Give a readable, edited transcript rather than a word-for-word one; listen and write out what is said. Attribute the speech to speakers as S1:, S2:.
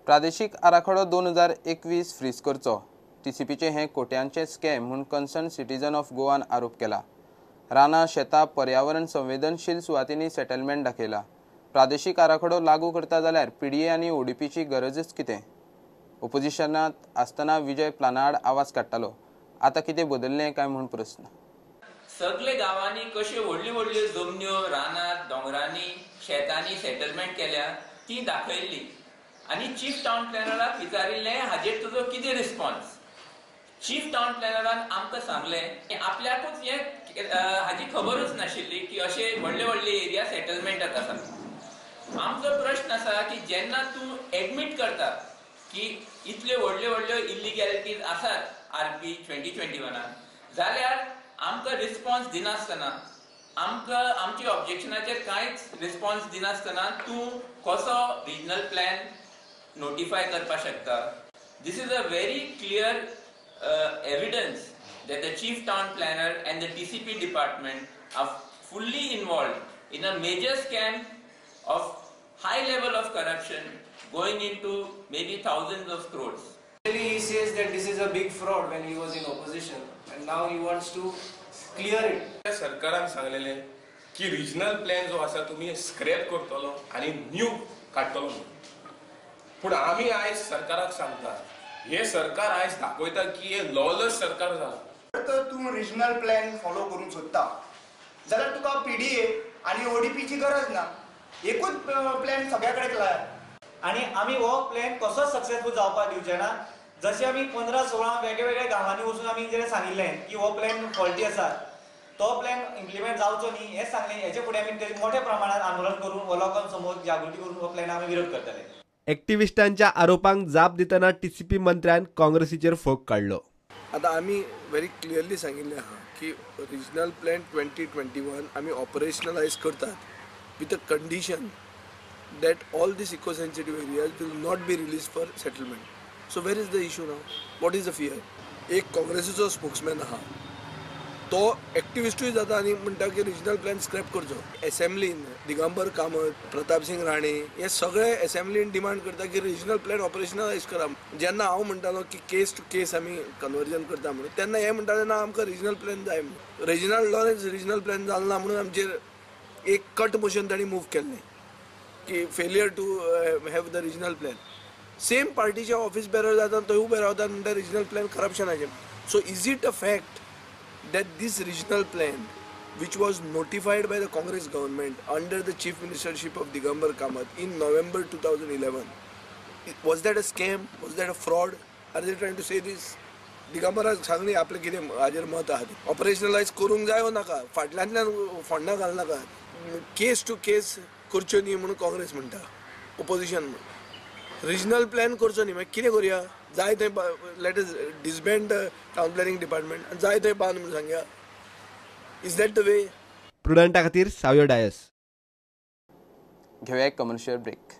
S1: प्रादेशीक आराखडो 2021 फ्रीज करचो. टीसीपीचे हे कोट्यांचे स्कॅम म्हूण कन्सर्न सिटीजन ऑफ गोवान आरोप केला. रानां, शेतां, पर्यावरण संवेदनशील सुवातींनी सेटलमेंट दाखयला. प्रादेशीक आराखडो लागू करता जाल्यार पीडीए आनी ओडीपीची गरजच कितें? ओपोजिशनांत आसतना विजय प्लाना आड आवाज काडटालो, आतां कितें बदललें काय म्हूण प्रस्न.
S2: सगळे गांवांनी कश्यो व्हडल्यो व्हडल्यो जमन्यो रानांत, दोंगरांनी, शेतांनी सेटलमेंट केल्या ती दाखयल्ली आनी चीफ टावन प्लॅनराक विचारिल्लें हाजेर तुजो कितें रिस्पॉन्स. चीफ टावन प्लॅनरान आमकां सांगलें की आपल्याकूच हें हाजी खबरूच नाशिल्ली की अशे व्हडले व्हडले एरिया सेटलमेंटात आसा. आमचो प्रश्न आसा की जेन्ना तूं एडमीट करता की इतल्यो व्हडल्यो व्हडल्यो इलिगॅलिटीज आसात आरपी 2021 जाल्यार आमकां रिस्पॉन्स दिनासतना, आमकां आमच्या ऑब्जेक्शनाचेर कांयच रिस्पॉन्स दिनासतना तूं कसो रिजनल प्लॅन नोटिफाय करपाक शकता? This is a very clear evidence that the chief town planner and the TCP department are fully involved in a major scam of high level of corruption going into maybe thousands of crores.
S3: He says that this is a big fraud when he was in opposition, and now he wants to clear it.
S4: सरकारान सांगलेले की regional plan जो आसा तुमी scrap करतलो आनी new काडटलो म्हणून. पूण आमी आयज सरकाराक सांगता, हे सरकार आयज दाखयता की हे लॉलस सरकार जाला.
S5: तर तूं रिजनल प्लॅन फॉलो करूंक सोदता जाल्यार तुका पीडीए आनी ओडीपीची गरज ना, एकूच प्लॅन सगळ्या कडेन लाय.
S6: आनी आमी हो प्लॅन कसोच सक्सेसफूल जावपाक दिवचे ना. जशें आमी 15-16 वेगळे गांवांनी वचून आमी जें सांगिल्लें की हो प्लॅन फॉल्टी आसा, तो प्लॅन इम्प्लिमेंट जावचो न्ही हें सांगलें. हेचे फुडें आमी ते मोठ्या प्रमाणात आंदोलन करून हो लोकां समोर जागृती करून हो प्लॅन आमी विरोध करतले.
S7: एक्टिविस्टांच्या आरोपांक जाप दितना टीसीपी मंत्र्यान काँग्रेसीचेर फोग काडलो. आतां आमी व्हेरी क्लियरली सांगिल्लें आहा की रिजनल प्लॅन 2021 आमी ऑपरेशनलायज करतात with a condition that all these eco-sensitive areas will not be released for settlement. So where is the issue now? What is the fear? एक काँग्रेसीचो स्पोक्समॅन आहा, तो एक्टिविस्टूय जाता आनी म्हणटा की रिजनल प्लॅन स्क्रॅप करचो. एसेंब्लीन दिगंबर कामत, प्रतापसिंग राणे हे सगळे एसेंब्लीन डिमांड करता की रिजनल प्लॅन ऑपरेशनलायज करा. जेन्ना हांव म्हणटालो की केस टू केस आमी कन्वर्जन करता म्हणून, तेन्ना हे म्हणटाले ना आमकां रिजनल प्लॅन जाय म्हणून. रेजिनाल्ड लॉरेन्स रिजनल प्लॅन जालो ना म्हणून आमचेर एक कट मोशन तांणी मूव केल्लें की failure to have the regional plan. Same पार्टीचे ऑफिस बेरर जाता थंय उबे रावतात म्हणटा रिजनल प्लॅन करप्शनाचें. So is it a fact that this regional plan, which was notified by the Congress government under the chief ministership of Digambar Kamat in November 2011, was that a scam? Was that a fraud? Are they trying to say this? दिगंबराक सांगली आपलें कितें हाजेर मत आहा तें. ऑपरेशनलायज करूंक जाय वो नाका, फाटल्यांतल्यान फोंडां घालनाका, केस टू केस करच्यो न्ही म्हणून काँग्रेस म्हणटा, ओपोजिशन म्हणून. रिजनल प्लॅन करचो न्ही, मागीर कितें करुया? जाय थंय let us disband the town planning department आनी जाय थंय बांद म्हणून सांगया. Is that the way? प्रुडंटा खातीर सावयो डायस.
S1: घेवया एक कमर्शियल ब्रेक.